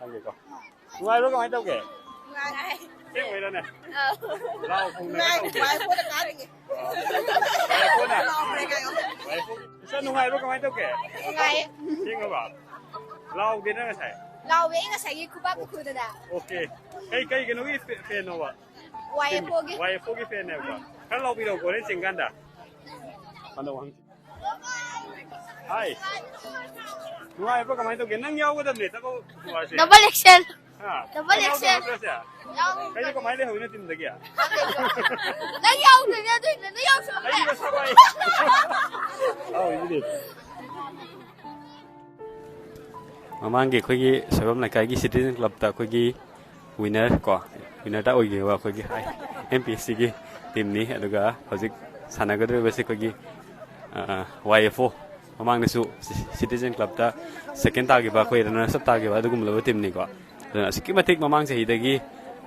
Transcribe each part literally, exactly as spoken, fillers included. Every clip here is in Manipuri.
ꯍꯪꯒꯦꯀꯣ꯫ ꯅꯨꯡꯉꯥꯏꯕ꯭ꯔꯣ? ꯀꯃꯥꯏꯅ ꯇꯧꯒꯦ? ꯅꯨꯡꯉꯥꯏ꯫ ꯑꯁꯦꯡꯕꯩꯔꯣꯅꯦ? ꯑꯧ꯫ ꯂꯥꯎ ꯈꯣꯡꯗꯅ ꯅꯨꯡꯉꯥꯏ, ꯇꯧꯒꯦ꯫ ꯅꯨꯡꯉꯥꯏ, ꯄꯣꯠꯇ ꯀꯥꯔꯤꯌꯦ꯫ ꯑꯣ, ꯂꯥꯎꯈ꯭ꯔꯦ ꯀꯥꯏꯌꯣ꯫ ꯏꯆꯟ, ꯅꯨꯡꯉꯥꯏꯕ꯭ꯔꯣ? ꯀꯃꯥꯏꯅ ꯇꯧꯒꯦ? ꯅꯨꯡꯉꯥꯏꯌꯦ꯫ ꯑꯁꯦꯡꯕ꯭ꯔꯣ? ꯂꯥꯎꯗꯦꯅ ꯉꯁꯥꯏ? ꯂꯥꯎꯋꯦ, ꯑꯩ ꯉꯁꯥꯏꯒꯤ ꯈꯨꯕꯥꯛ ꯈꯨꯗꯅ꯫ ꯑꯣꯀꯦ꯫ ꯀꯩ, ꯀꯩ ꯀꯩꯅꯣꯒꯤ ꯐꯦ-, ꯐꯦꯟꯅꯣꯕ? ꯋꯥꯏ ꯑꯦꯐ ꯑꯣꯒꯤ꯫ ꯋꯥꯏ ꯑꯦꯐ ꯑꯣꯒꯤ ꯐꯦꯟꯅꯦꯕꯀꯣ꯫ ꯈꯔ ꯂꯥꯎꯕꯤꯔꯛꯎꯀꯣ, ꯍꯣꯔꯦꯟ ꯆꯤꯡꯀꯥꯟꯗ꯫ ꯍꯥꯏ꯫ ꯅꯨꯡꯉꯥꯏꯕ꯭ꯔꯣ? ꯀꯃꯥꯏꯅ ꯇꯧꯒꯦ? ꯅꯪ ꯌꯥꯎꯒꯗꯕꯅꯦ ꯆꯠꯂꯣ꯫ Double Excel. ꯍꯥ? ꯗꯕꯜ ꯅꯪ ꯌꯥꯎꯗꯕ ꯑꯦꯛꯁꯦꯜ꯫ ꯅꯠꯇ꯭ꯔꯣ ꯁꯦ? ꯌꯥꯎꯗꯕ꯫ ꯀꯩꯅꯣ ꯀꯃꯥꯏꯅ ꯂꯩꯍꯧꯔꯤꯅꯣ ꯇꯤꯝꯗꯒꯤ? ꯅꯪ ꯌꯥꯎꯗꯣꯏꯅꯦ ꯑꯗꯨꯏꯅꯦ, ꯅꯪ ꯌꯥꯎꯁꯨ ꯌꯥꯎꯗꯦ꯫ ꯑꯩꯗꯤ ꯃꯁꯥ ꯋꯥꯏ꯫ ꯂꯥꯎꯔꯤꯗꯨꯗꯤ꯫ ꯃꯃꯥꯡꯒꯤ ꯑꯩꯈꯣꯏꯒꯤ ꯁꯣꯏꯕꯝ ꯂꯩꯀꯥꯏꯒꯤ ꯁꯤꯇꯤꯖꯟ ꯀ꯭ꯂꯕꯇ ꯑꯩꯈꯣꯏꯒꯤ ꯋꯤꯅꯔ ꯀꯣ, ꯋꯤꯅꯔꯗ ꯑꯣꯏꯈꯤꯕ ꯑꯩꯈꯣꯏꯒꯤ ꯑꯦꯝ ꯄꯤ ꯑꯦꯁ ꯁꯤꯒꯤ ꯇꯤꯝꯅꯤ꯫ ꯑꯗꯨꯒ ꯍꯧꯖꯤꯛ ꯁꯥꯟꯅꯒꯗꯧꯔꯤꯕꯁꯤ ꯑꯩꯈꯣꯏꯒꯤ, ꯑ, ꯋꯥꯏ ꯑꯦꯐ ꯑꯣ, ꯃꯃꯥꯡꯗꯁꯨ ꯁꯤ-, ꯁꯤꯇꯤꯖꯟ ꯀ꯭ꯂꯕꯇ ꯁꯦꯀꯦꯟ ꯇꯥꯈꯤꯕ, ꯑꯩꯈꯣꯏ ꯔꯅꯔꯁ ꯑꯞ ꯇꯥꯈꯤꯕ ꯑꯗꯨꯒꯨꯝꯂꯕ ꯇꯤꯝꯅꯤꯀꯣ꯫ ꯑꯗꯨꯅ ꯑꯁꯨꯛꯀꯤ ꯃꯇꯤꯛ ꯃꯃꯥꯡ ꯆꯍꯤꯗꯒꯤ,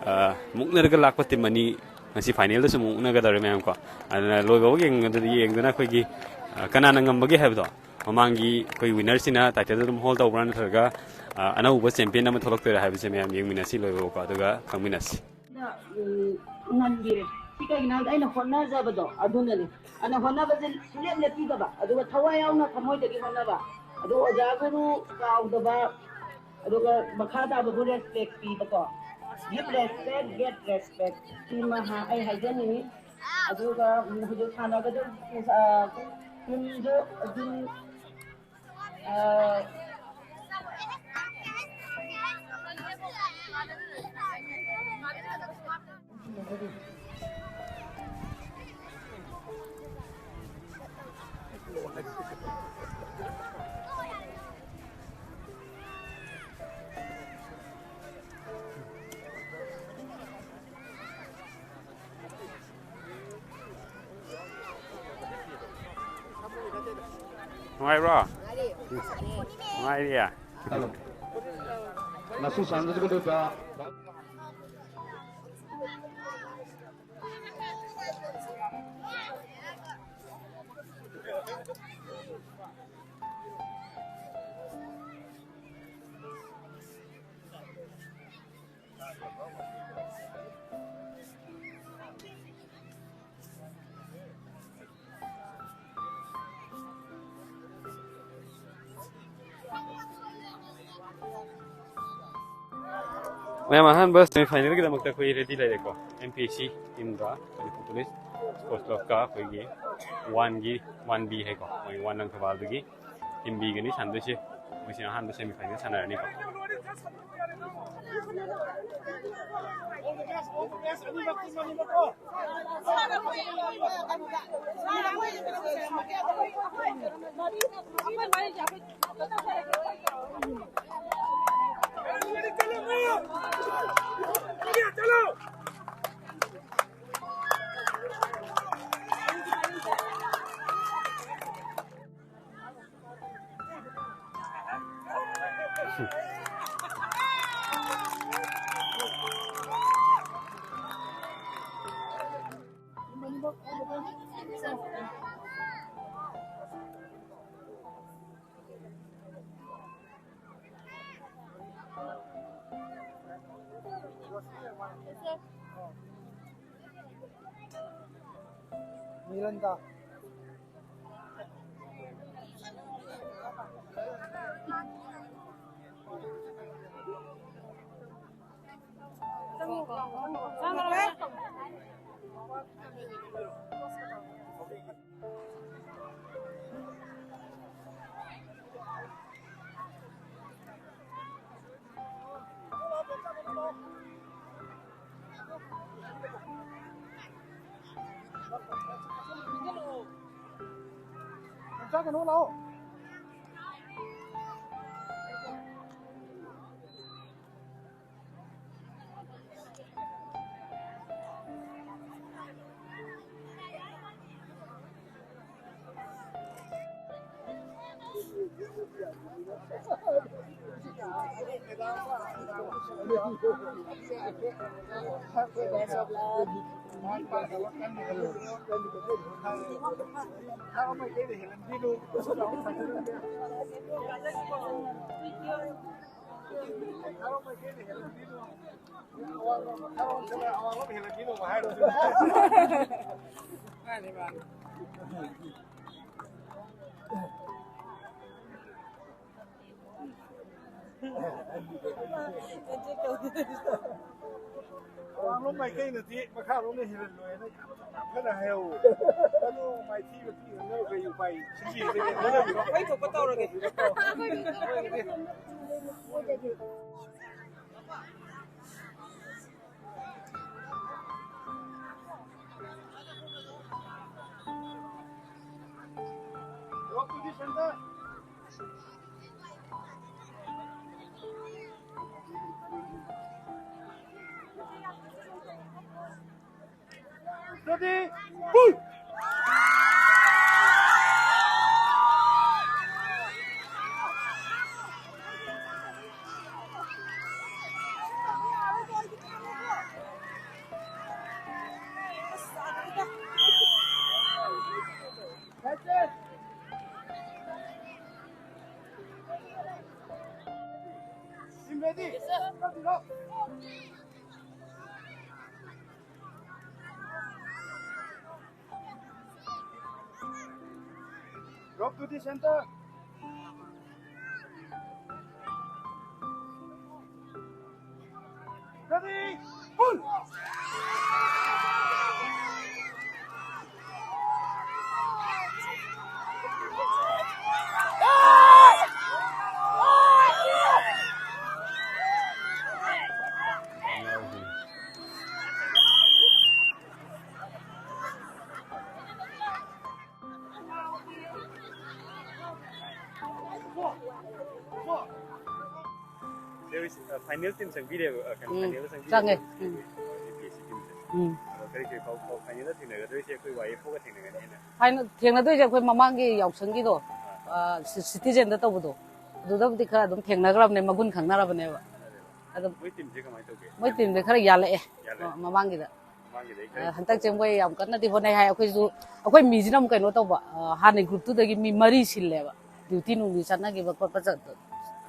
ꯑ, ꯃꯨꯛꯅꯔꯒ ꯂꯥꯛꯄ ꯇꯤꯝ ꯑꯅꯤ ꯉꯁꯤ ꯐꯥꯏꯅꯦꯜꯗꯁꯨ ꯑꯃꯨꯛ ꯃꯨꯛꯅꯒꯗꯧꯔꯦ ꯃꯌꯥꯝ ꯀꯣ꯫ ꯑꯗꯨꯅ ꯂꯣꯏꯕꯐꯥꯎ ꯌꯦꯡꯉꯗꯗꯤ, ꯌꯦꯡꯗꯨꯅ ꯑꯩꯈꯣꯏꯒꯤ, ꯑ, ꯀꯅꯥꯅ ꯉꯝꯕꯒꯦ ꯍꯥꯏꯕꯗꯣ, ꯃꯃꯥꯡꯒꯤ ꯑꯩꯈꯣꯏ ꯋꯤꯅꯔꯁꯤꯅ ꯇꯥꯏꯇꯜꯗ ꯑꯗꯨꯝ ꯍꯣꯜ ꯇꯧꯕ꯭ꯔꯥ, ꯅꯠꯇ꯭ꯔꯒ, ꯑ, ꯑꯅꯧꯕ ꯆꯦꯝꯄꯤꯌꯟ ꯑꯃ ꯊꯣꯛꯂꯛꯇꯣꯏꯔꯥ ꯍꯥꯏꯕꯁꯦ ꯃꯌꯥꯝ ꯌꯦꯡꯃꯤꯟꯅꯁꯤ ꯂꯣꯏꯕꯐꯥꯎꯀꯣ, ꯑꯗꯨꯒ ꯈꯪꯃꯤꯟꯅꯁꯤ꯫ ꯎꯝ, ꯉꯝꯈꯤꯔꯦ꯫ ꯁꯤ ꯀꯩꯒꯤꯅꯣ ꯍꯥꯏꯕꯗ ꯑꯩꯅ ꯍꯣꯠꯅꯖꯕꯗꯣ ꯑꯗꯨꯅꯅꯦ꯫ ꯑꯩꯅ ꯍꯣꯠꯅꯕꯁꯦ ꯁꯨꯡꯂꯦꯞ ꯂꯦꯞꯄꯤꯗꯕ, ꯑꯗꯨꯒ ꯊꯋꯥꯏ ꯌꯥꯎꯅ ꯊꯃꯣꯏꯗꯒꯤ ꯍꯣꯠꯅꯕ, ꯑꯗꯨꯒ ꯑꯣꯖꯥ ꯒꯨꯔꯨ ꯀꯥꯎꯗꯕ, ꯑꯗꯨꯒ ꯃꯈꯥ ꯇꯥꯕꯕꯨ respect ꯄꯤꯕꯀꯣ꯫ Give respect, get respect꯫ ꯁꯤꯃ ꯍꯥ-, ꯑꯩ ꯍꯥꯏꯖꯅꯤꯡꯉꯤ꯫ ꯑꯗꯨꯒ ꯍꯧꯖꯤꯛ ꯁꯥꯟꯅꯒꯗꯧꯔꯤꯕ, ꯑ, ꯇꯤꯝꯗꯨ ꯑꯗꯨꯝ, ꯑ, ꯅꯨꯡꯉꯥꯏꯕ꯭ꯔꯣ? ꯅꯨꯡꯉꯥꯏꯔꯤꯌꯦ꯫ ꯍꯜꯂꯣ꯫ ꯉꯁꯤ ꯁꯥꯟꯅꯒꯗꯧꯔꯤꯕ ꯃꯌꯥꯝ, ꯑꯍꯥꯟꯕ ꯁꯦꯃꯤ ꯐꯥꯏꯅꯦꯜꯒꯤꯗꯃꯛꯇ ꯑꯩꯈꯣꯏ ꯔꯦꯗꯤ ꯂꯩꯔꯦꯀꯣ꯫ ꯑꯦꯝ ꯄꯤ ꯑꯦꯁ ꯁꯤ ꯇꯤꯝꯒ ꯃꯅꯤꯄꯨꯔ ꯄꯨꯂꯤꯁ ꯁ꯭ꯄꯣꯔꯠꯁ ꯀ꯭ꯂꯕꯀ ꯑꯩꯈꯣꯏꯒꯤ ꯋꯥꯟꯒꯤ, ꯋꯥꯟ ꯕꯤ ꯍꯥꯏꯀꯣ, ꯃꯣꯏ ꯋꯥꯟ ꯂꯪꯊꯕꯥꯜꯗꯒꯤ ꯇꯤꯝ ꯕꯤꯒꯅꯤ ꯁꯥꯟꯅꯗꯣꯏꯁꯦ꯫ ꯃꯣꯏꯁꯦ ꯑꯍꯥꯟꯕ ꯁꯦꯃꯤ ꯐꯥꯏꯅꯦꯜ ꯁꯥꯟꯅꯔꯅꯤꯀꯣ꯫ ꯃꯤꯔꯟꯗꯥ꯫ ꯆꯥꯒꯅꯣ ꯂꯥꯛꯑꯣ꯫ ꯑꯋꯥꯡꯂꯣꯝ ꯃꯥꯏꯀꯩꯅꯗꯤ ꯃꯈꯥꯔꯣꯝꯅ ꯍꯦꯜꯍꯜꯂꯣꯏꯅ ꯌꯥꯝ ꯐꯖꯅ ꯍꯥꯏꯍꯧꯋꯦ꯫ ꯑꯗꯣ ꯃꯥꯏꯊꯤꯕ ꯄꯤꯅꯅꯕ ꯀꯩ ꯎꯄꯥꯏ ꯁꯤꯟꯕꯤꯒꯦ? ꯑꯩꯈꯣꯏ ꯊꯣꯛꯄ ꯇꯧꯔꯒꯦ꯫ Ready? Pull! That's it. Team ready? Yes, sir. Start it up. Drop to the center. Ready? Pull! Final team ꯆꯪꯕꯤꯔꯦꯕ, ꯑ, ꯀꯩꯅꯣ, ꯎꯝ, final ꯆꯪꯕꯤꯔꯦꯕ꯫ ꯆꯪꯉꯦ꯫ ꯎꯝ꯫ ꯑꯦ ꯄꯤ ꯑꯦꯁ ꯁꯤ team ꯁꯦ꯫ ꯎꯝ꯫ ꯑꯗꯣ ꯀꯔꯤ ꯀꯔꯤ ꯄꯥꯎ, ꯄꯥꯎ final ꯗ ꯊꯦꯡꯅꯒꯗꯣꯏꯁꯦ ꯑꯩꯈꯣꯏ ꯋꯥꯏ ꯑꯦꯐ ꯑꯣꯒ ꯊꯦꯡꯅꯒꯅꯤ ꯍꯥꯏꯅ? Final ꯊꯦꯡꯅꯗꯣꯏꯁꯦ ꯑꯩꯈꯣꯏ ꯃꯃꯥꯡꯒꯤ ꯌꯥꯎꯁꯪꯒꯤꯗꯣ, ꯑ, ꯁꯤ-, citizen ꯗ ꯇꯧꯕꯗꯣ, ꯑꯗꯨꯗꯕꯨꯗꯤ ꯈꯔ ꯑꯗꯨꯝ ꯊꯦꯡꯅꯈ꯭ꯔꯕꯅꯦ, ꯃꯒꯨꯟ ꯈꯪꯅꯔꯕꯅꯦꯕ꯫ ꯑꯗꯨꯝ ꯃꯣꯏ team ꯁꯦ ꯀꯃꯥꯏꯅ ꯇꯧꯒꯦ? ꯃꯣꯏ team ꯁꯦ ꯈꯔ ꯌꯥꯜꯂꯛꯑꯦ, ꯌꯥꯜꯂꯦ꯫ ꯑ, ꯃꯃꯥꯡꯒꯤꯗ꯫ ꯃꯃꯥꯡꯒꯤꯗ ꯑꯩ ꯑ, ꯈꯔ ꯍꯟꯗꯛꯁꯦ ꯃꯣꯏ ꯌꯥꯝ ꯀꯟꯅꯗꯤ ꯍꯣꯠꯅꯩ ꯍꯥꯏ꯫ ꯑꯩꯈꯣꯏꯁꯨ, ꯑꯩꯈꯣꯏ ꯃꯤꯁꯤꯅ ꯑꯃꯨꯛ ꯀꯩꯅꯣ ꯇꯧꯕ, ꯑ, ꯍꯥꯟꯅꯩ group ꯇꯨꯗꯒꯤ ꯃꯤ ꯃꯔꯤ ꯁꯤꯜꯂꯦꯕ, duty ꯅꯨꯡꯗꯤ ꯆꯠꯅꯈꯤꯕ ꯈꯣꯠꯄ ꯆꯠ-,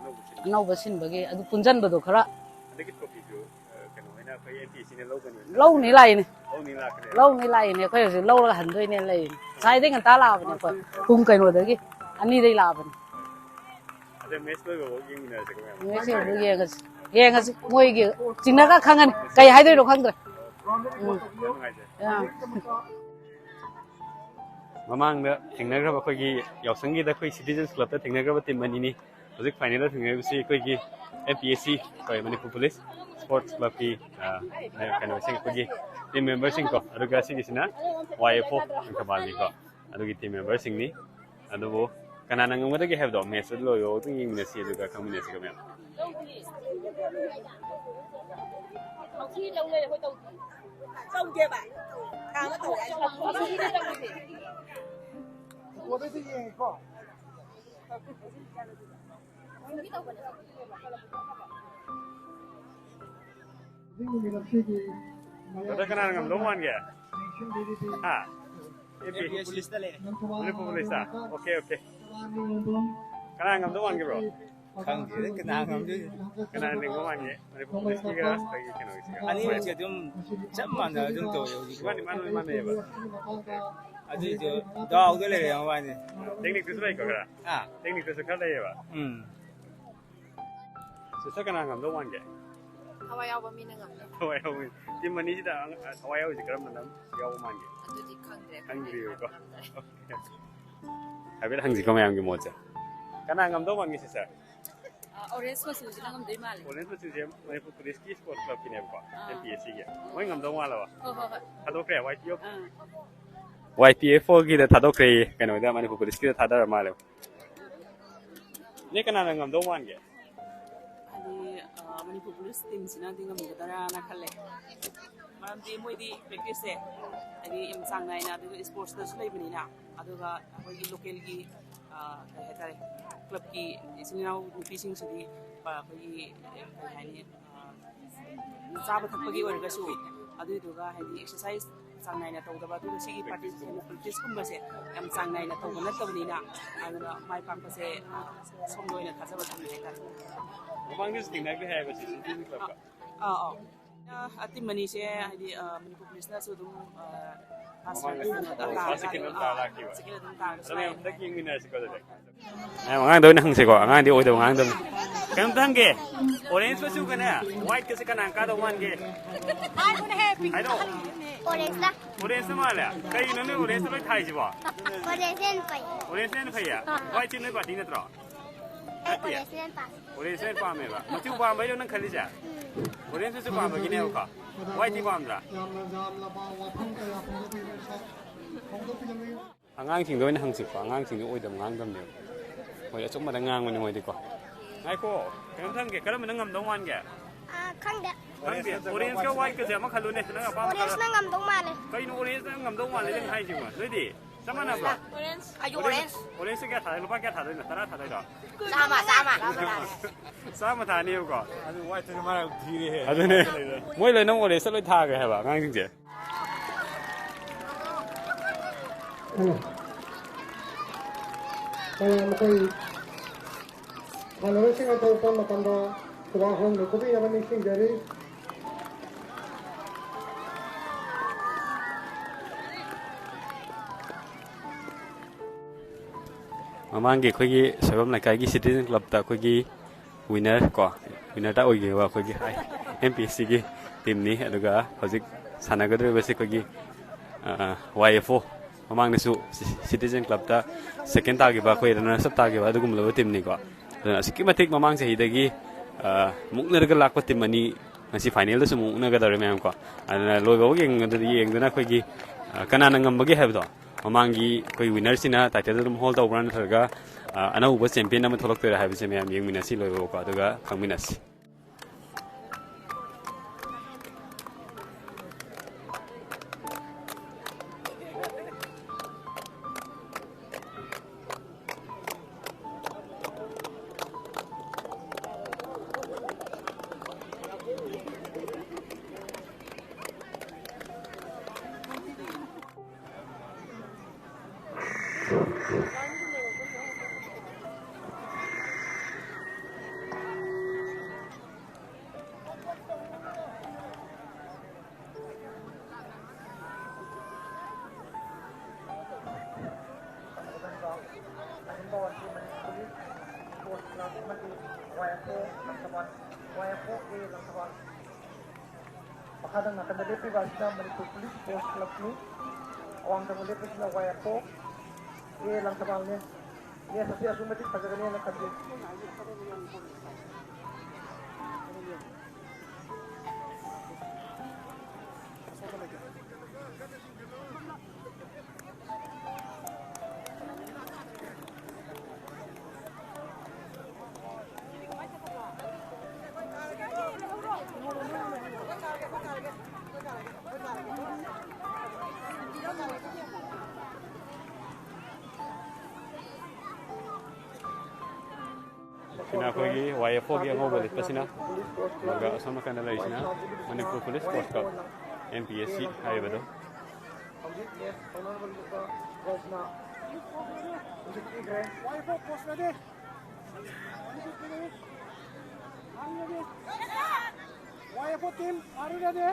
ꯑꯅꯧꯕ ꯁꯤꯜꯂꯦ꯫ ꯑꯅꯧꯕ ꯁꯤꯟꯕꯒꯤ ꯑꯗꯨ ꯄꯨꯟꯁꯤꯟꯕꯗꯣ ꯈꯔ꯫ ꯍꯟꯗꯛꯀꯤ trophy ꯁꯨ, ꯑ, ꯀꯩꯅꯣ ꯍꯣꯏꯅ ꯑꯩꯈꯣꯏ ꯑꯦꯝ ꯄꯤ ꯑꯦꯁ ꯁꯤ ꯅ ꯂꯧꯒꯅꯤ꯫ ꯂꯧꯅꯤ ꯂꯥꯛꯏꯅꯦ꯫ ꯂꯧꯅꯤ ꯂꯥꯛꯀꯅꯤ꯫ ꯂꯧꯅꯤ ꯂꯥꯛꯏꯅꯦ꯫ ꯑꯩꯈꯣꯏ ꯍꯧꯖꯤꯛ ꯂꯧꯔꯒ ꯍꯟꯗꯣꯏꯅꯦ ꯂꯩꯔꯤꯅꯦ꯫ ꯉꯁꯥꯏꯗꯩ ꯉꯟꯇꯥ ꯂꯥꯛꯑꯕꯅꯦ ꯑꯩꯈꯣꯏ꯫ ꯄꯨꯡ ꯀꯩꯅꯣꯗꯒꯤ, ꯑꯅꯤꯗꯩ ꯂꯥꯛꯑꯕꯅꯦ꯫ ꯑꯗ ꯃꯦꯠꯁ ꯂꯣꯏꯕꯐꯥꯎ ꯌꯦꯡꯃꯤꯟꯅꯔꯁꯦ ꯀꯃꯥꯏꯅ? ꯃꯦꯠꯁ ꯂꯣꯏꯕꯐꯥꯎ ꯌꯦꯡꯉꯁꯤ꯫ ꯌꯦꯡꯉꯁꯤ꯫ ꯃꯣꯏꯒꯤ ꯆꯤꯡꯅꯒ ꯈꯪꯉꯅꯤ꯫ ꯀꯩ ꯍꯥꯏꯗꯣꯏꯅꯣ ꯈꯪꯗ꯭ꯔꯦ꯫ ꯎꯝ꯫ ꯌꯥꯝ ꯅꯨꯡꯉꯥꯏꯖꯔꯦ꯫ ꯑꯥ꯫ ꯃꯃꯥꯡꯗ ꯊꯦꯡꯅꯈ꯭ꯔꯕ ꯑꯩꯈꯣꯏꯒꯤ ꯌꯥꯎꯁꯪꯒꯤꯗ ꯑꯩꯈꯣꯏ ꯁꯤꯇꯤꯖꯟꯁ ꯀ꯭ꯂꯕꯇ ꯊꯦꯡꯅꯈ꯭ꯔꯕ ꯇꯤꯝ ꯑꯅꯤꯅꯤ꯫ ꯍꯧꯖꯤꯛ ꯐꯥꯏꯅꯦꯜꯗ ꯊꯦꯡꯅꯔꯤꯕꯁꯤ ꯑꯩꯈꯣꯏꯒꯤ ꯑꯦꯝ ꯄꯤ ꯑꯦꯁ ꯁꯤ, ꯑꯩꯈꯣꯏ ꯃꯅꯤꯄꯨꯔ ꯄꯨꯂꯤꯁ ꯁ꯭ꯄꯣꯔꯠꯁ ꯀ꯭ꯂꯕꯀꯤ, ꯑ, ꯀꯩꯅꯣꯁꯤꯡ, ꯑꯩꯈꯣꯏꯒꯤ ꯇꯤꯝ ꯃꯦꯝꯕꯔꯁꯤꯡꯀꯣ, ꯑꯗꯨꯒ ꯁꯤꯒꯤꯁꯤꯅ ꯋꯥꯏ ꯑꯦꯐ ꯑꯣ ꯂꯪꯊꯕꯥꯜꯅꯤꯀꯣ, ꯑꯗꯨꯒꯤ ꯇꯤꯝ ꯃꯦꯝꯕꯔꯁꯤꯡꯅꯤ꯫ ꯑꯗꯨꯕꯨ ꯀꯅꯥꯅ ꯉꯝꯒꯗꯒꯦ ꯍꯥꯏꯕꯗꯣ ꯃꯦꯠꯁ ꯑꯗꯨ ꯂꯣꯏꯕꯐꯥꯎ ꯑꯗꯨꯝ ꯌꯦꯡꯃꯤꯟꯅꯁꯤ, ꯑꯗꯨꯒ ꯈꯪꯃꯤꯟꯅꯁꯤꯀꯣ ꯃꯌꯥꯝ꯫ ꯇꯧꯗꯦꯕ꯫ ꯊꯥꯡꯒ ꯇꯧꯋꯦ ꯍꯥꯏꯁꯦ꯫ ꯕ꯭ꯔꯗꯔ, ꯀꯅꯥꯅ ꯉꯝꯗꯧ ꯃꯥꯟꯒꯦ? ꯍꯥ? ꯑꯦ ꯄꯤ ꯑꯦꯁ ꯁꯤꯗ ꯂꯩꯔꯦ꯫ ꯃꯅꯤꯄꯨꯔ ꯄꯨꯂꯤꯁꯇ? Okay, okay. ꯀꯅꯥꯅ ꯉꯝꯗꯧ ꯃꯥꯟꯒꯦ, ꯕ꯭ꯔꯣ? ꯈꯪꯗꯦꯗ ꯀꯅꯥ ꯉꯝꯗꯣꯏꯅꯣ꯫ ꯀꯅꯥꯅ ꯂꯤꯡꯕ ꯃꯥꯟꯒꯦ? ꯃꯅꯤꯄꯨꯔ ꯄꯨꯂꯤꯁꯀꯤꯒ ꯑꯩꯈꯣꯏꯒꯤ ꯀꯩꯅꯣꯒꯤꯁꯤꯒ? ꯑꯅꯤꯃꯛꯁꯦ ꯑꯗꯨꯝ ꯆꯞ ꯃꯥꯟꯅꯅ ꯑꯗꯨꯝ ꯇꯧꯋꯦ ꯍꯧꯖꯤꯛ꯫ ꯏꯃꯥꯟ ꯏꯃꯥꯟ ꯂꯣꯏ ꯃꯥꯟꯅꯩꯌꯦꯕ꯫ ꯑꯗꯨꯏꯁꯨ ꯗꯥꯎꯗ ꯂꯩꯔꯦ ꯃꯕꯥꯅꯤ꯫ ꯇꯦꯛꯅꯤꯛꯇꯨꯁꯨ ꯂꯩꯀꯣ ꯈꯔ? ꯑꯥ꯫ ꯇꯦꯛꯅꯤꯛꯇꯨꯁꯨ ꯈꯔ ꯂꯩꯌꯦꯕ꯫ ꯎꯝ꯫ ꯁꯤꯁꯇꯔ, ꯀꯅꯥ ꯉꯝꯗꯧ ꯃꯥꯟꯒꯦ? ꯊꯋꯥꯏ ꯌꯥꯎꯕ ꯃꯤꯅ ꯉꯝꯅꯤ꯫ ꯊꯋꯥꯏ ꯌꯥꯎꯕ ꯃꯤ꯫ ꯇꯤꯝ ꯑꯅꯤꯁꯤꯗ ꯑ-, ꯊꯋꯥꯏ ꯌꯥꯎꯔꯤꯁꯦ ꯀꯔꯝꯕꯅ ꯌꯥꯎꯕ ꯃꯥꯟꯒꯦ? ꯑꯗꯨꯗꯤ ꯈꯪꯗ꯭ꯔꯦ꯫ ꯈꯪꯗ꯭ꯔꯤꯕꯀꯣ? ꯍꯥꯏꯐꯦꯠ ꯍꯪꯁꯤꯀꯣ ꯃꯌꯥꯝꯒꯤ ꯃꯣꯠꯁꯦ꯫ ꯀꯅꯥ ꯉꯝꯗꯧ ꯃꯥꯟꯒꯦ, ꯁꯤꯁꯇꯔ? ꯑ, ꯑꯣꯔꯦꯟꯖ ꯃꯆꯨꯁꯤꯅ ꯉꯝꯗꯣꯏ ꯃꯥꯜꯂꯦ꯫ ꯑꯣꯔꯦꯟꯖ ꯃꯆꯨꯁꯦ ꯃꯅꯤꯄꯨꯔ ꯄꯨꯂꯤꯁꯀꯤ ꯁ꯭ꯄꯣꯔꯠꯁ ꯀ꯭ꯂꯕꯀꯤꯅꯦꯕꯀꯣ, ꯑꯥ꯫ ꯑꯦꯝ ꯄꯤ ꯑꯦꯁ ꯁꯤꯒꯤ꯫ ꯃꯣꯏ ꯉꯝꯗꯧ ꯃꯥꯜꯂꯕ? ꯍꯣꯏ, ꯍꯣꯏ, ꯍꯣꯏ꯫ ꯊꯥꯗꯣꯛꯈ꯭ꯔꯦ, ꯋꯥꯏ ꯄꯤ ꯑꯦꯐ? ꯑꯥ꯫ ꯋꯥꯏ ꯄꯤ ꯑꯦꯐ ꯑꯣꯒꯤꯗ ꯊꯥꯗꯣꯛꯈ꯭ꯔꯦꯌꯦ, ꯀꯩꯅꯣꯗ, ꯃꯅꯤꯄꯨꯔ ꯄꯨꯂꯤꯁꯀꯤꯗ ꯊꯥꯗꯔ ꯃꯥꯜꯂꯦ꯫ ꯅꯦ, ꯀꯅꯥꯅ ꯉꯝꯗꯧ ꯃꯥꯟꯒꯦ? ꯍꯥꯏꯗꯤ, ꯑ, ꯃꯅꯤꯄꯨꯔ ꯄꯨꯂꯤꯁ ꯇꯤꯝꯁꯤꯅꯗꯤ ꯉꯝꯒꯗ꯭ꯔꯥꯅ ꯈꯜꯂꯦ꯫ ꯃꯔꯝꯗꯤ ꯃꯣꯏꯗꯤ ꯄ꯭ꯔꯦꯛꯇꯤꯁꯁꯦ ꯍꯥꯏꯗꯤ ꯌꯥꯝ ꯆꯥꯡ ꯅꯥꯏꯅ, ꯑꯗꯨꯒ ꯁ꯭ꯄꯣꯔꯠꯁꯇꯁꯨ ꯂꯩꯕꯅꯤꯅ, ꯑꯗꯨꯒ ꯑꯩꯈꯣꯏꯒꯤ ꯂꯣꯀꯦꯜꯒꯤ, ꯑ, ꯀꯩ ꯍꯥꯏꯇꯥꯔꯦ, ꯀ꯭ꯂꯕꯀꯤ ꯏꯆꯤꯟ ꯏꯅꯥꯎ ꯅꯨꯄꯤꯁꯤꯡꯁꯤꯗꯤ, ꯑ, ꯑꯩꯈꯣꯏꯒꯤ, ꯀꯩ ꯍꯥꯏꯅꯤ, ꯑ, ꯆꯥꯕ ꯊꯛꯄꯒꯤ ꯑꯣꯏꯔꯒꯁꯨ, ꯑꯗꯨꯏꯗꯨꯒ ꯍꯥꯏꯗꯤ ꯑꯦꯛꯁꯔꯁꯥꯏꯁ ꯆꯥꯡ ꯅꯥꯏꯅ ꯇꯧꯗꯕ, ꯑꯗꯨꯒ ꯁꯤꯒꯤ ꯄ꯭ꯔꯦꯛꯇꯤꯁ, ꯄ꯭ꯔꯦꯛꯇꯤꯁꯀꯨꯝꯕꯁꯦ ꯌꯥꯝ ꯆꯥꯡ ꯅꯥꯏꯅ ꯇꯧꯕ ꯅꯠꯇꯕꯅꯤꯅ, ꯑꯗꯨꯅ ꯃꯥꯏ ꯄꯥꯛꯄꯁꯦ, ꯑ, ꯁꯣꯝꯗ ꯑꯣꯏꯅ ꯊꯥꯖꯕ ꯊꯝꯃꯤ ꯍꯥꯏꯇꯥꯔꯦ꯫ ꯃꯃꯥꯡꯗꯁꯨ ꯊꯦꯡꯅꯈ꯭ꯔꯦ ꯍꯥꯏꯌꯦꯕ ꯁꯤ ꯁꯤ ꯇꯤ ꯚꯤ ꯀ꯭ꯂꯕꯀ? ꯑꯥ, ꯑꯥ꯫ ꯑ, team ꯑꯅꯤꯁꯦ ꯍꯥꯏꯗꯤ, ꯑ, ꯃꯅꯤꯄꯨꯔ ꯄꯨꯂꯤꯁꯅꯁꯨ ꯑꯗꯨꯝ, ꯑ, first round ꯃꯃꯥꯡꯗꯁꯨ ꯑꯗꯨꯝ ꯇꯥꯔꯒ, first, second ꯑꯗꯨꯝ ꯇꯥꯔ ꯂꯥꯛꯈꯤꯕ꯫ ꯑ, second ꯑꯗꯨꯝ ꯇꯥꯔꯒ ꯑꯗꯨꯅ ꯁꯨꯃꯥꯏꯅ ꯑꯝꯇ ꯌꯦꯡꯃꯤꯟꯅꯔꯁꯤꯀꯣ ꯑꯗꯨꯗꯤ꯫ ꯃꯌꯥꯝ ꯑꯉꯥꯡꯗ ꯑꯣꯏꯅ ꯍꯪꯁꯤꯀꯣ, ꯑꯉꯥꯡꯗꯤ ꯑꯣꯏꯗꯕ ꯉꯥꯡꯗꯕꯅꯤ꯫ ꯀꯩꯅꯣꯝꯇ ꯍꯪꯒꯦ, orange ꯃꯆꯨꯒꯅꯦ, white ꯀꯁꯦ ꯀꯅꯥꯅ ꯀꯥꯗꯧ ꯃꯥꯟꯒꯦ? ꯍꯥꯏꯔꯛꯑꯣ꯫ Orange ꯇ꯫ Orange ꯅ ꯃꯥꯜꯂꯦ? ꯀꯩꯒꯤꯅꯣ ꯅꯣꯏ orange ꯇ ꯂꯣꯏ ꯊꯥꯏꯁꯤꯕꯣ? Orange ꯅ ꯍꯦꯟꯅ ꯐꯩ꯫ Orange ꯅ ꯍꯦꯟꯅ ꯐꯩꯌꯦ? ꯑꯥ꯫ White ꯇꯤ ꯅꯣꯏ party ꯅꯠꯇ꯭ꯔꯣ? ꯑꯦ, ꯅꯠꯇꯦ꯫ Orange ꯅ ꯍꯦꯟꯅ ꯄꯥꯝꯃꯦ꯫ Orange ꯅ ꯍꯦꯟꯅ ꯄꯥꯝꯃꯦꯕ꯫ ꯃꯆꯨ ꯄꯥꯝꯕꯩꯔꯣ ꯅꯪ ꯈꯜꯂꯤꯁꯦ? ꯎꯝ꯫ Orange ꯃꯆꯨ ꯄꯥꯝꯕꯒꯤꯅꯦꯕꯀꯣ꯫ White T ꯄꯥꯝꯗ꯭ꯔꯥ? ꯌꯥꯝꯅ ꯌꯥꯝꯂꯕ ꯋꯥꯐꯝ ꯀꯌꯥ ꯐꯣꯡꯗꯣꯛꯄꯤꯔꯦ, ꯁꯥ-, ꯐꯣꯡꯗꯣꯛꯄꯤꯔꯝꯃꯤ꯫ ꯑꯉꯥꯡꯁꯤꯡꯗ ꯑꯣꯏꯅ ꯍꯪꯁꯤꯀꯣ, ꯑꯉꯥꯡꯁꯤꯡꯗꯤ ꯑꯣꯏꯗꯕ ꯉꯥꯡꯗꯕꯅꯦꯕ꯫ ꯃꯣꯏꯗꯤ ꯑꯆꯨꯝꯕꯗ ꯉꯥꯡꯕꯅꯦ ꯃꯣꯏꯗꯤꯀꯣ꯫ ꯉꯥꯏꯈꯣ, ꯀꯩꯅꯣꯝꯇ ꯍꯪꯒꯦ, ꯀꯔꯝꯕꯅ ꯉꯝꯗꯧ ꯃꯥꯟꯒꯦ? ꯑꯥ, ꯈꯪꯗꯦ꯫ ꯈꯪꯗꯦ꯫ Orange ꯀ white ꯀꯁꯦ ꯑꯃ ꯈꯜꯂꯨꯅꯦ, ꯅꯪ ꯑꯄꯥꯝꯕ ꯈꯜꯂꯣ꯫ Orange ꯅ ꯉꯝꯗꯧ ꯃꯥꯜꯂꯦ꯫ ꯀꯩꯅꯣ orange ꯅ ꯉꯝꯗꯧ ꯃꯥꯜꯂꯦ ꯅꯪ ꯍꯥꯏꯁꯤꯕꯣ? ꯅꯣꯏꯗꯤ ꯆꯞ ꯃꯥꯟꯅꯕ꯭ꯔꯣ? Orange꯫ ꯑꯩꯁꯨ orange꯫ Orange ꯀꯌꯥ ꯊꯥꯗꯣꯏ? ꯂꯨꯄꯥ ꯀꯌꯥ ꯊꯥꯗꯣꯏꯅꯣ? ꯇꯔꯥ ꯊꯥꯗꯣꯏꯔꯣ? ꯆꯥꯝꯃ, ꯆꯥꯝꯃ꯫ ꯆꯥꯝꯃ ꯊꯥꯅꯦꯕꯀꯣ꯫ ꯑꯗꯨ white ꯇꯨꯅ ꯃꯥꯅ ꯊꯤꯔꯦꯍꯦ꯫ ꯑꯗꯨꯅꯦ꯫ ꯃꯣꯏ ꯂꯣꯏꯅꯃꯛ orange ꯇ ꯂꯣꯏ ꯊꯥꯈ꯭ꯔꯦ ꯍꯥꯏꯕ ꯑꯉꯥꯡꯁꯤꯡꯁꯦ꯫ ꯍꯜꯂꯣ꯫ ꯑ, ꯃꯈꯣꯏ ꯁꯥꯟꯅꯔꯣꯏꯁꯤꯡ ꯑꯗꯨ ꯃꯇꯝꯗ ꯈꯨꯕꯥꯛ ꯍꯣꯟꯕ ꯈꯨꯕꯤꯅꯕ ꯅꯤꯡꯁꯤꯡꯖꯔꯤ꯫ ꯃꯃꯥꯡꯒꯤ ꯑꯩꯈꯣꯏꯒꯤ ꯁꯣꯏꯕꯝ ꯂꯩꯀꯥꯏꯒꯤ Citizen Club ꯇ ꯑꯩꯈꯣꯏꯒꯤ winner ꯀꯣ, winner ꯇ ꯑꯣꯏꯈꯤꯕ ꯑꯩꯈꯣꯏꯒꯤ ꯑꯦꯝ ꯄꯤ ꯑꯦꯁ ꯁꯤꯒꯤ team ꯅꯤ꯫ ꯑꯗꯨꯒ ꯍꯧꯖꯤꯛ ꯁꯥꯟꯅꯒꯗꯧꯔꯤꯕꯁꯤ ꯑꯩꯈꯣꯏꯒꯤ, ꯑ, ꯋꯥꯏ ꯑꯦꯐ ꯑꯣ, ꯃꯃꯥꯡꯗꯁꯨ Citizen Club ꯇ second ꯇꯥꯈꯤꯕ, ꯑꯩꯈꯣꯏ runners up ꯇꯥꯈꯤꯕ ꯑꯗꯨꯒꯨꯝꯂꯕ team ꯅꯤꯀꯣ꯫ ꯑꯗꯨꯅ ꯑꯁꯨꯛꯀꯤ ꯃꯇꯤꯛ ꯃꯃꯥꯡ ꯆꯍꯤꯗꯒꯤ, ꯑ, ꯃꯨꯛꯅꯔꯒ ꯂꯥꯛꯄ team ꯑꯅꯤ ꯉꯁꯤ final ꯗꯁꯨ ꯑꯃꯨꯛ ꯎꯅꯒꯗꯧꯔꯦ ꯃꯌꯥꯝ ꯀꯣ꯫ ꯑꯗꯨꯅ ꯂꯣꯏꯕꯐꯥꯎ ꯌꯦꯡꯒꯗ-, ꯌꯦꯡꯗꯨꯅ ꯑꯩꯈꯣꯏꯒꯤ, ꯑ, ꯀꯅꯥꯅ ꯉꯝꯕꯒꯦ ꯍꯥꯏꯕꯗꯣ, ꯃꯃꯥꯡꯒꯤ ꯑꯩꯈꯣꯏ winner ꯁꯤꯅ title ꯑꯗꯨꯝ hold ꯇꯧꯕ꯭ꯔꯥ ꯅꯠꯇ꯭ꯔꯒ, ꯑ, ꯑꯅꯧꯕ champion ꯑꯃ ꯊꯣꯛꯂꯛꯇꯣꯏꯔꯥ ꯍꯥꯏꯕꯁꯦ ꯃꯌꯥꯝ ꯌꯦꯡꯃꯤꯟꯅꯁꯤ ꯂꯣꯏꯕꯐꯥꯎꯀꯣ, ꯑꯗꯨꯒ ꯈꯪꯃꯤꯟꯅꯁꯤ꯫ ꯋꯥꯏ ꯑꯦꯐ ꯑꯣ ꯑꯦ ꯂꯪꯊꯕꯥꯜ꯫ ꯃꯈꯥꯗ ꯅꯥꯀꯟꯗ ꯂꯦꯞꯄꯤꯕ ꯑꯁꯤꯅ ꯃꯅꯤꯄꯨꯔ ꯄꯨꯂꯤꯁ ꯁ꯭ꯄꯣꯔꯠꯁ ꯀ꯭ꯂꯕꯀꯤ꯫ ꯑꯋꯥꯡꯗ ꯂꯦꯞꯄꯤꯁꯤꯅ ꯋꯥꯏ ꯑꯦꯐ ꯑꯣ ꯑꯦ ꯂꯪꯊꯕꯥꯜꯅꯦ꯫ ꯃꯦꯆ ꯑꯁꯤ ꯑꯁꯨꯛꯀꯤ ꯃꯇꯤꯛ ꯐꯖꯒꯅꯤ ꯍꯥꯏꯅ ꯈꯟꯖꯩ꯫ ꯁꯤꯅ ꯑꯩꯈꯣꯏꯒꯤ ꯋꯥꯏ ꯑꯦꯐ ꯑꯣꯒꯤ ꯑꯉꯧꯕ ꯂꯤꯠꯄꯁꯤꯅ, ꯑꯗꯨꯒ ꯑꯁꯣꯝ ꯅꯥꯀꯟꯗ ꯂꯩꯔꯤꯁꯤꯅ Manipur police sports club, M P S C ꯍꯥꯏꯔꯤꯕꯗꯣ꯫ ꯍꯧꯖꯤꯛ ꯃꯦꯆ ꯍꯧꯅꯅꯕ ꯂꯨꯄꯥ ꯒꯣꯜꯁꯅ ꯍꯧꯖꯤꯛ ꯄꯤꯈ꯭ꯔꯦ꯫ Y F O coach ready. Y F O team, are you ready?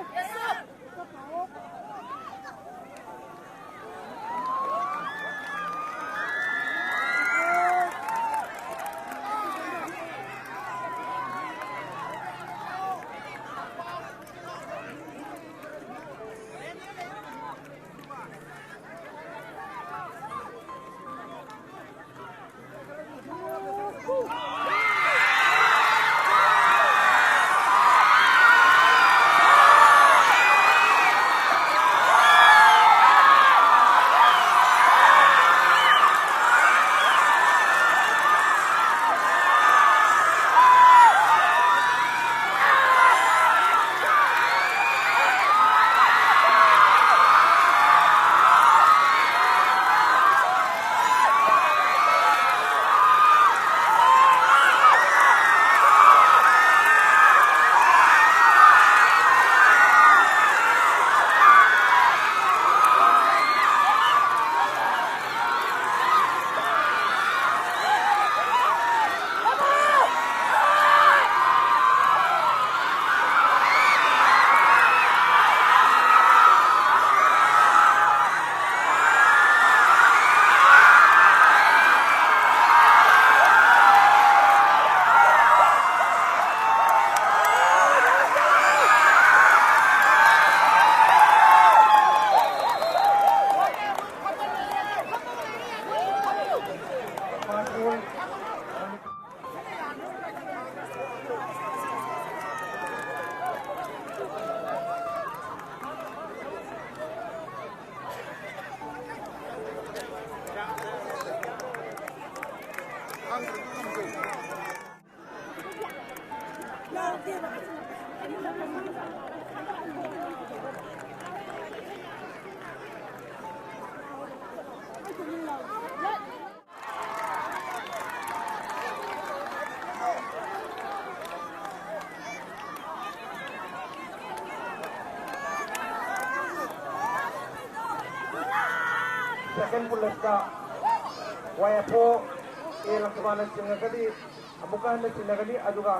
Second pool ꯑꯁꯤꯗ Y F O A ꯂꯪꯊꯕꯥꯜꯅ ꯆꯤꯡꯉꯒꯗꯤ ꯑꯃꯨꯛꯀ ꯍꯟꯅ ꯆꯤꯡꯅꯒꯅꯤ, ꯑꯗꯨꯒ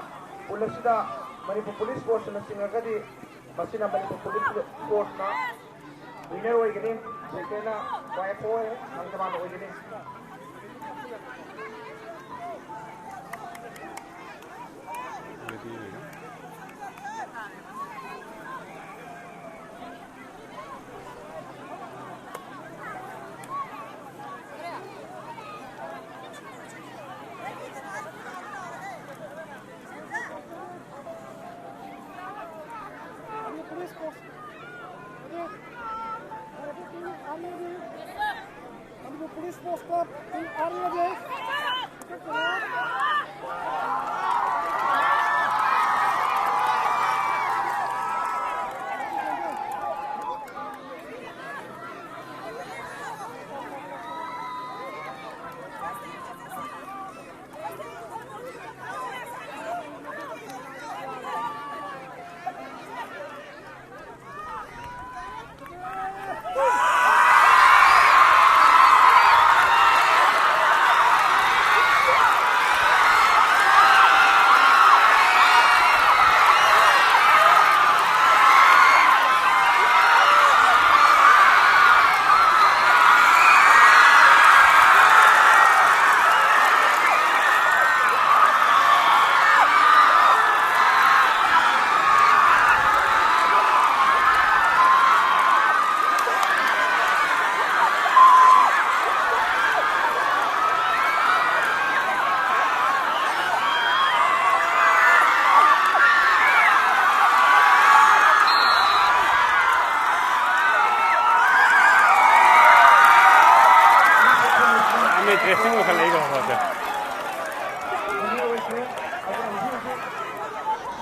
pool ꯑꯁꯤꯗ ꯃꯅꯤꯄꯨꯔ ꯄꯨꯂꯤꯁ ꯐꯣꯔꯁꯅ ꯆꯤꯡꯉꯒꯗꯤ ꯃꯁꯤꯅ ꯃꯅꯤꯄꯨꯔ ꯄꯨꯂꯤꯁ ꯐꯣꯔꯁꯅ winner ꯑꯣꯏꯒꯅꯤ꯫ Secondꯅ Y F O A Langthabal ꯑꯣꯏꯒꯅꯤ꯫ Police Force Club in Ariya Day.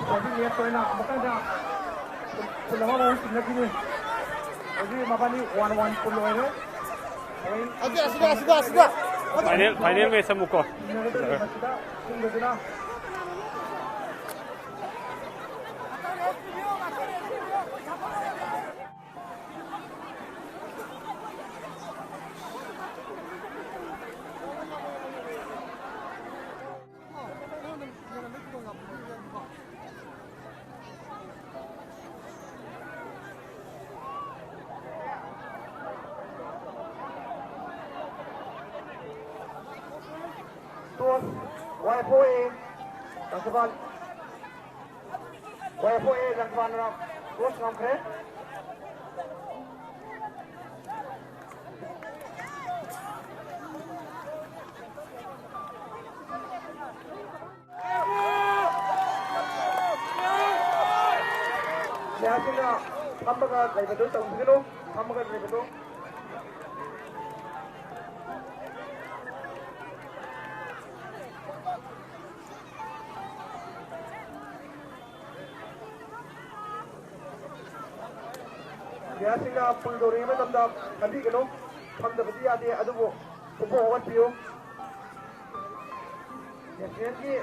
ꯍꯧꯖꯤꯛ ꯅꯦꯠꯇ ꯑꯣꯏꯅ ꯑꯃꯨꯛꯇꯪꯗ ꯄꯨꯜ ꯑꯃꯃꯨꯛ ꯆꯤꯡꯅꯈꯤꯅꯤ꯫ ꯍꯧꯖꯤꯛ ꯃꯕꯥꯅꯤ ꯋꯥꯟ ꯋꯥꯟ ꯄꯨꯜ ꯑꯣꯏꯔꯦ꯫ ꯑꯁꯤꯗ, ꯑꯁꯤꯗ, ꯑꯁꯤꯗ, ꯑꯁꯤꯗ꯫ ꯐꯥꯏꯅꯦꯜ, ꯐꯥꯏꯅꯦꯜ ꯃꯦꯠꯆ ꯑꯃꯨꯛꯀꯣ꯫ ꯆꯤꯡꯅꯒꯗꯣꯔꯤ ꯃꯁꯤꯗ, ꯆꯤꯡꯗꯗꯨꯅ꯫ ꯇꯣꯁ ꯋꯥꯏꯐꯣꯛꯑꯦ ꯂꯪꯊꯕꯥꯜ꯫ ꯋꯥꯏꯐꯣꯛꯑꯦ ꯂꯪꯊꯕꯥꯜꯅ ꯇꯣꯁ ꯉꯝꯈ꯭ꯔꯦ꯫ ꯄ꯭ꯂꯦꯌꯥꯔꯁꯤꯡꯅ ꯐꯝꯃꯒ ꯂꯩꯕꯗꯨ ꯇꯧꯕꯤꯒꯅꯨ꯫ ꯐꯝꯃꯒ ꯂꯩꯕꯗꯨ꯫ ꯄ꯭ꯂꯦꯌꯥꯔꯁꯤꯡꯅ ꯄꯨꯜ ꯇꯧꯔꯤꯉꯩ ꯃꯇꯝꯗ ꯐꯝꯕꯤꯒꯅꯨ꯫ ꯐꯝꯗꯕꯗꯤ ꯌꯥꯗꯦ, ꯑꯗꯨꯕꯨ ꯄꯨꯡꯐꯥ ꯍꯧꯒꯠꯄꯤꯌꯨ꯫ ꯅꯦꯁꯅꯦꯜꯒꯤ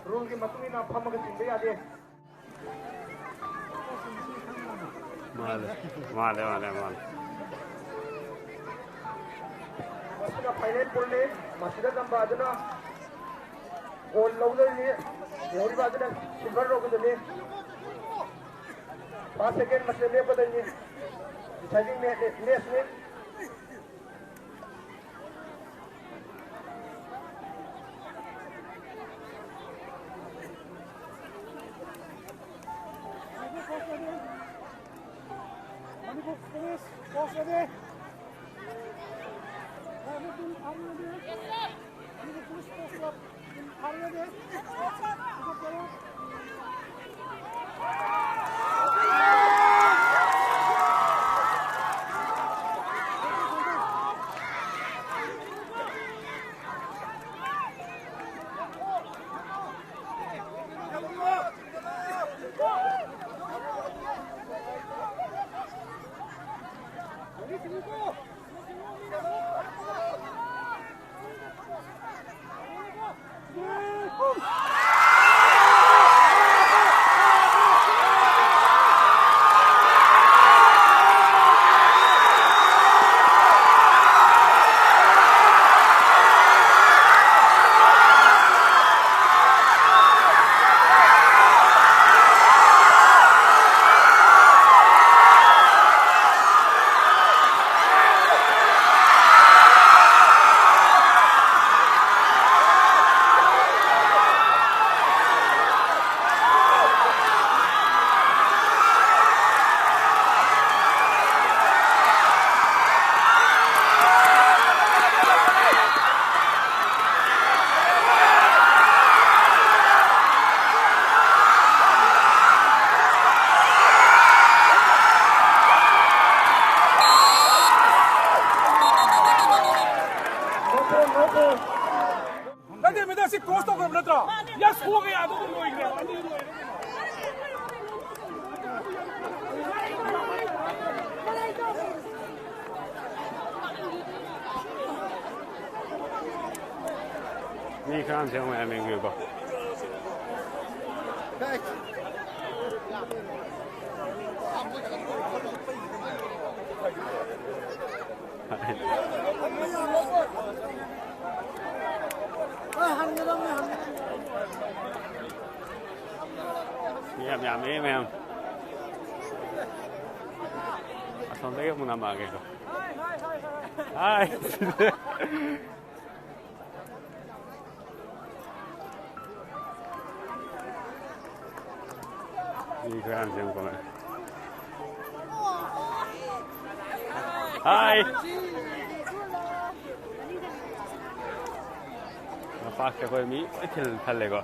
ꯔꯨꯜꯒꯤ ꯃꯇꯨꯡ ꯏꯟꯅ ꯐꯝꯃꯒ ꯆꯤꯡꯕ ꯌꯥꯗꯦ꯫ ꯃꯥꯅꯦ, ꯃꯥꯅꯦ, ꯃꯥꯅꯦ, ꯃꯥꯅꯦ꯫ ꯃꯁꯤꯅ ꯐꯥꯏꯅꯦꯜ ꯄꯨꯜꯅꯤ꯫ ꯃꯁꯤꯗ ꯉꯝꯕ ꯑꯗꯨꯅ ꯒꯣꯜ ꯂꯧꯗꯣꯏꯅꯤ꯫ ꯂꯩꯍꯧꯔꯤꯕ ꯑꯗꯨꯅ ꯁꯤꯜꯚꯔ ꯂꯧꯒꯗꯣꯏꯅꯤ꯫ ꯐꯥꯔꯁ, ꯁꯦꯀꯦꯟ ꯃꯁꯤꯗ ꯂꯦꯞꯀꯗꯣꯏꯅꯤ꯫ ꯗꯤꯁꯥꯏꯗꯤꯡ ꯃꯦ-, ꯃꯦꯆꯅꯤ꯫ Manipur police force ready. Manipur police force ready. ꯐ꯭ꯔꯥꯟꯁ ꯌꯥꯝ ꯃꯌꯥꯝ ꯌꯦꯡꯕꯤꯌꯨꯀꯣ꯫ ꯃꯤ ꯌꯥꯝ ꯌꯥꯝꯃꯦ, ꯃꯌꯥꯝ꯫ ꯑꯁꯣꯝꯗꯒꯤ ꯑꯃꯨꯛ ꯅꯝꯃꯛꯑꯒꯦꯀꯣ꯫ ꯍꯥꯏ꯫ ꯃꯤ ꯈꯔ ꯌꯥꯝ ꯆꯪꯉꯛꯄ ꯃꯥꯜꯂꯦ꯫ ꯍꯥꯏ꯫ ꯂꯝꯄꯥꯛꯁꯦ ꯑꯩꯈꯣꯏ ꯃꯤ ꯂꯣꯏ ꯊꯤꯜ ꯊꯜꯂꯦꯀꯣ꯫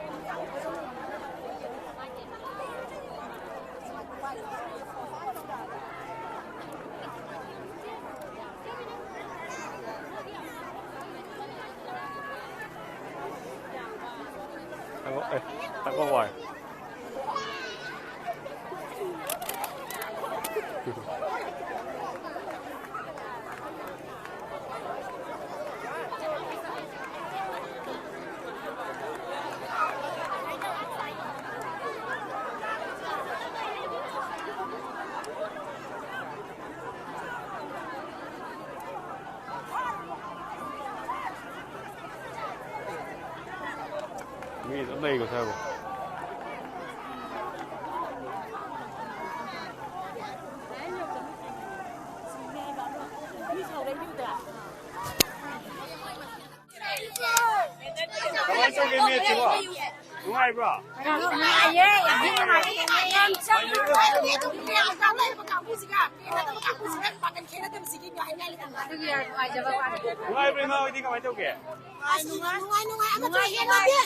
Tug of, eh, tug of war. ꯃꯤ ꯑꯗꯨꯝ ꯂꯩꯀꯣ ꯁ꯭ꯋꯥꯏꯕꯣ꯫ ꯀꯃꯥꯏꯅ ꯇꯧꯒꯦ ꯃꯦꯠꯁꯤꯕꯣ? ꯅꯨꯡꯉꯥꯏꯕ꯭ꯔꯣ? ꯅꯨꯡꯉꯥꯏꯌꯦ, ꯌꯥꯝ ꯅꯨꯡꯉꯥꯏꯌꯦ꯫ ꯌꯥꯝ ꯆꯪꯉꯦ꯫ ꯑꯗꯨꯒꯤ ꯌꯥꯝ ꯅꯨꯡꯉꯥꯏꯖꯕ ꯋꯥꯅꯤ꯫ ꯅꯨꯡꯉꯥꯏꯕ꯭ꯔꯣ ꯏꯃꯥ ꯍꯣꯏꯗꯤ ꯀꯃꯥꯏꯅ ꯇꯧꯒꯦ? ꯑꯁ, ꯅꯨꯡꯉꯥꯏ, ꯅꯨꯡꯉꯥꯏ, ꯑꯃꯠꯇ ꯍꯦꯟꯅꯗꯦ꯫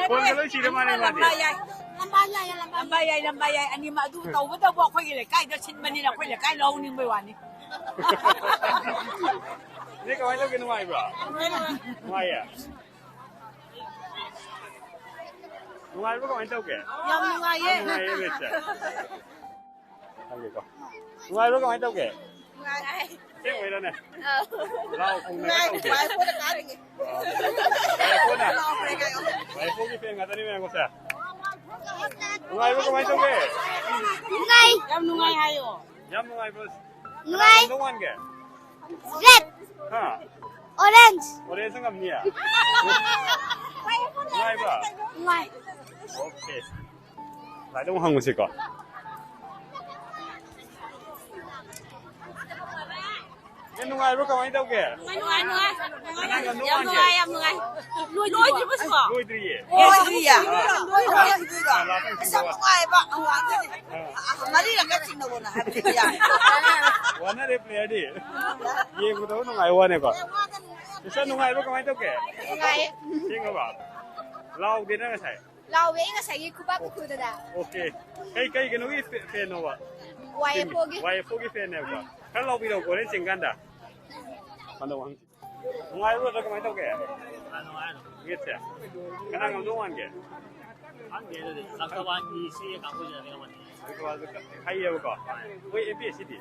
ꯐꯣꯟꯒ ꯂꯣꯏ ꯁꯤꯔ ꯃꯥꯜꯂꯦ ꯃꯥꯗꯤ꯫ ꯂꯝꯕꯥ ꯌꯥꯏ, ꯂꯝꯕꯥ ꯌꯥꯏ, ꯂꯝꯕꯥ ꯌꯥꯏ, ꯂꯝꯕꯥ ꯌꯥꯏ꯫ ꯑꯅꯤꯃꯛ ꯑꯗꯨ ꯇꯧꯕꯇꯕꯨ ꯑꯩꯈꯣꯏꯒꯤ ꯂꯩꯀꯥꯏꯗ ꯁꯤꯟꯕꯅꯤꯅ ꯑꯩꯈꯣꯏ ꯂꯩꯀꯥꯏ ꯂꯧꯍꯧꯅꯤꯡꯕꯩ ꯋꯥꯅꯤ꯫ ꯏꯅꯦ ꯀꯃꯥꯏꯅ ꯇꯧꯒꯦ? ꯅꯨꯡꯉꯥꯏꯕ꯭ꯔꯣ? ꯅꯨꯡꯉꯥꯏꯌꯦ? ꯅꯨꯡꯉꯥꯏꯕ꯭ꯔꯣ? ꯀꯃꯥꯏꯅ ꯇꯧꯒꯦ? ꯌꯥꯝ ꯅꯨꯡꯉꯥꯏꯌꯦ꯫ ꯌꯥꯝ ꯅꯨꯡꯉꯥꯏꯌꯦ ꯃꯦꯠꯁꯦ꯫ ꯍꯪꯒꯦꯀꯣ꯫ ꯅꯨꯡꯉꯥꯏꯕ꯭ꯔꯣ? ꯀꯃꯥꯏꯅ ꯇꯧꯒꯦ? ꯑꯁꯦꯡꯕꯩꯔꯅꯦ? ꯑꯧ꯫ ꯂꯥꯎ ꯈꯣꯡꯗꯅ ꯅꯨꯡꯉꯥꯏ, ꯇꯧꯗꯦ꯫ ꯋꯥꯏ ꯐꯣꯗ ꯀꯥꯔꯤꯅꯦ꯫ ꯑꯣ꯫ ꯋꯥꯏ ꯐꯣꯅ? ꯂꯥꯎ ꯈꯣꯡꯗꯅ ꯀꯥꯏꯌꯣ꯫ ꯋꯥꯏ ꯐꯣꯒꯤ ꯐꯦꯟ ꯉꯥꯛꯇꯅꯤ ꯃꯌꯥꯝ ꯉꯁꯦ꯫ ꯅꯨꯡꯉꯥꯏꯕ꯭ꯔꯣ, ꯀꯃꯥꯏꯅ ꯇꯧꯒꯦ? ꯅꯨꯡꯉꯥꯏ꯫ ꯌꯥꯝ ꯅꯨꯡꯉꯥꯏ ꯍꯥꯏꯌꯣ꯫ ꯌꯥꯝ ꯅꯨꯡꯉꯥꯏꯕ꯭ꯔꯣ? ꯅꯨꯡꯉꯥꯏ꯫ ꯀꯅꯥ ꯉꯝꯗꯧ ꯃꯥꯟꯒꯦ? Red꯫ ꯍꯥ? Orange꯫ Orange ꯉꯝꯅꯤꯌꯦ? ꯅꯨꯡꯉꯥꯏꯕ꯭ꯔꯣ? ꯅꯨꯡꯉꯥꯏ꯫ Okay꯫ ꯂꯥꯏꯗ ꯑꯃꯨꯛ ꯍꯪꯉꯨꯁꯤꯀꯣ꯫ ꯅꯦ, ꯅꯨꯡꯉꯥꯏꯕ꯭ꯔꯣ? ꯀꯃꯥꯏꯅ ꯇꯧꯒꯦ? ꯅꯨꯡꯉꯥꯏ, ꯅꯨꯡꯉꯥꯏ, ꯅꯨꯡꯉꯥꯏ꯫ ꯀꯅꯥ ꯉꯝꯗꯧ ꯌꯥꯝ ꯃꯥꯟꯒꯦ? ꯅꯨꯡꯉꯥꯏ, ꯌꯥꯝ ꯅꯨꯡꯉꯥꯏ꯫ ꯂꯣꯏꯗ꯭ꯔꯤꯕꯣ? ꯂꯣꯏꯗ꯭ꯔꯤꯕꯁꯤꯕꯣ? ꯂꯣꯏꯗ꯭ꯔꯤꯌꯦ꯫ ꯂꯣꯏꯗ꯭ꯔꯤꯌꯦ꯫ ꯑꯥ꯫ ꯑꯁ, ꯌꯥꯝ ꯅꯨꯡꯉꯥꯏꯕ ꯑꯉꯥꯡꯗꯨꯅꯤ꯫ ꯑꯥ꯫ ꯃꯔꯤꯔꯛꯀ ꯆꯤꯡꯅꯧꯅ ꯍꯥꯏꯕꯗꯤ ꯌꯥꯏ꯫ ꯋꯥꯅꯔꯦ playerꯗꯤ꯫ ꯌꯦꯡꯕꯗꯕꯨ ꯅꯨꯡꯉꯥꯏ ꯋꯥꯅꯦꯀꯣ꯫ ꯁꯤꯁꯇꯔ, ꯅꯨꯡꯉꯥꯏꯕ꯭ꯔꯣ? ꯀꯃꯥꯏꯅ ꯇꯧꯒꯦ? ꯅꯨꯡꯉꯥꯏꯌꯦ꯫ ꯊꯦꯡꯉꯕ? ꯂꯥꯎꯗꯦ ꯅꯪ ꯉꯁꯥꯏ? ꯂꯥꯎꯋꯦ, ꯑꯩ ꯉꯁꯥꯏꯒꯤ ꯈꯨꯕꯥꯛ ꯈꯨꯈꯨꯗꯅ꯫ Okay꯫ ꯀꯩ, ꯀꯩ ꯀꯩꯅꯣꯒꯤ ꯐꯦ-, fanꯅꯣꯕ? ꯋꯥꯏ ꯑꯦꯐ ꯑꯣꯒꯤ꯫ ꯋꯥꯏ ꯑꯦꯐ ꯑꯣꯒꯤ fanꯅꯦꯕꯀꯣ꯫ ꯈꯔ ꯂꯥꯎꯕꯤꯔꯛꯎꯀꯣ, ꯍꯣꯔꯦꯟ ꯆꯤꯡꯀꯥꯟꯗ꯫ ꯍꯟꯗꯛ ꯋꯥꯍꯪꯁꯤ꯫ ꯅꯨꯡꯉꯥꯏꯕ꯭ꯔꯣ, ꯅꯠꯇ꯭ꯔ ꯀꯃꯥꯏꯅ ꯇꯧꯒꯦ? ꯅꯨꯡꯉꯥꯏ, ꯅꯨꯡꯉꯥꯏ꯫ Matchꯁꯦ? ꯀꯅꯥ ꯉꯝꯗꯧ ꯃꯥꯟꯒꯦ? ꯈꯪꯗꯦ ꯑꯗꯨꯗꯤ꯫ ꯂꯪꯊꯕꯥꯜꯒꯤ ꯁꯤ ꯀꯥꯡꯕꯨꯁꯤꯅꯗꯤ ꯉꯝꯃꯅꯤ꯫ ꯂꯪꯊꯕꯥꯜꯁꯨ ꯍꯩꯌꯦꯕꯀꯣ꯫ ꯃꯣꯏ ꯑꯦꯝ ꯄꯤ ꯑꯦꯁ ꯁꯤꯗꯤ?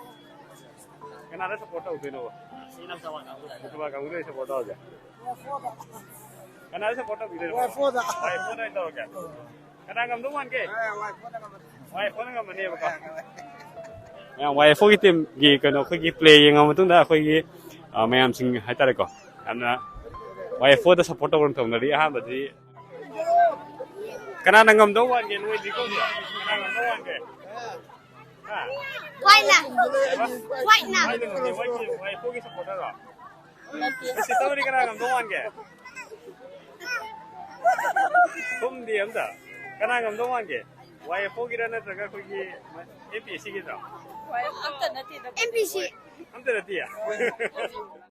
ꯀꯅꯥꯗ support ꯇꯧꯗꯣꯏꯅꯣꯕ? ꯁꯤ ꯂꯪꯊꯕꯥꯜ ꯀꯥꯡꯕꯨꯗ꯫ ꯂꯪꯊꯕꯥꯜ ꯀꯥꯡꯕꯨꯗ support ꯇꯧꯔꯁꯦ꯫ ꯀꯅꯥꯗ support ꯇꯧꯕꯤꯗꯣꯏꯅꯣ? ꯋꯥꯏ ꯑꯦꯐ ꯑꯣꯗ꯫ ꯋꯥꯏ ꯑꯦꯐ ꯑꯣꯗ ꯑꯣꯏꯅ ꯇꯧꯔꯒꯦ꯫ ꯀꯅꯥ ꯉꯝꯗꯧ ꯃꯥꯟꯒꯦ? ꯑꯦ, ꯋꯥꯏ ꯑꯦꯐ ꯑꯣꯗ ꯉꯝꯃꯅꯤ꯫ ꯋꯥꯏ ꯑꯦꯐ ꯑꯣꯗ ꯉꯝꯃꯅꯦꯕꯀꯣ꯫ ꯃꯌꯥꯝ ꯋꯥꯏ ꯑꯦꯐ ꯑꯣꯒꯤ teamꯒꯤ ꯀꯩꯅꯣ ꯑꯩꯈꯣꯏꯒꯤ play ꯌꯦꯡꯉ ꯃꯇꯨꯡꯗ ꯑꯩꯈꯣꯏꯒꯤ, ꯑ, ꯃꯌꯥꯝꯁꯤꯡ ꯍꯥꯏꯇꯥꯔꯦꯀꯣ, ꯌꯥꯝꯅ ꯋꯥꯏ ꯑꯦꯐ ꯑꯣꯗ support ꯇꯧꯕ ꯇꯧꯅꯔꯤ꯫ ꯑꯍꯥꯟꯕꯗꯤ ꯀꯅꯥꯅ ꯉꯝꯗꯧ ꯃꯥꯟꯒꯦ? ꯅꯣꯏꯗꯤ ꯈꯪꯗ꯭ꯔꯣ? ꯀꯅꯥ ꯉꯝꯗꯧ ꯃꯥꯟꯒꯦ? ꯍꯥ? Whiteꯅ꯫ ꯀꯩꯕ? Whiteꯅ꯫ Whiteꯅ ꯉꯝꯅꯤ꯫ Whiteꯀꯤ, ꯋꯥꯏ ꯑꯦꯐ ꯑꯣꯒꯤ supporterꯔꯣ? ꯁꯤꯁꯇꯔꯗꯤ ꯀꯅꯥ ꯉꯝꯗꯧ ꯃꯥꯟꯒꯦ? ꯈꯨꯝꯗꯦ ꯑꯝꯇ꯫ ꯀꯅꯥ ꯉꯝꯗꯧ ꯃꯥꯟꯒꯦ? ꯋꯥꯏ ꯑꯦꯐ ꯑꯣꯒꯤꯔ ꯅꯠꯇ꯭ꯔꯒ ꯑꯩꯈꯣꯏꯒꯤ ꯑꯦꯝ ꯄꯤ ꯑꯦꯁ ꯁꯤꯒꯤꯗ꯭ꯔꯣ? ꯑꯝꯇ ꯅꯠꯇꯦꯗ꯫ ꯑꯦꯝ ꯄꯤ ꯑꯦꯁ ꯁꯤ꯫ ꯑꯝꯇ ꯅꯠꯇꯤꯌꯦ?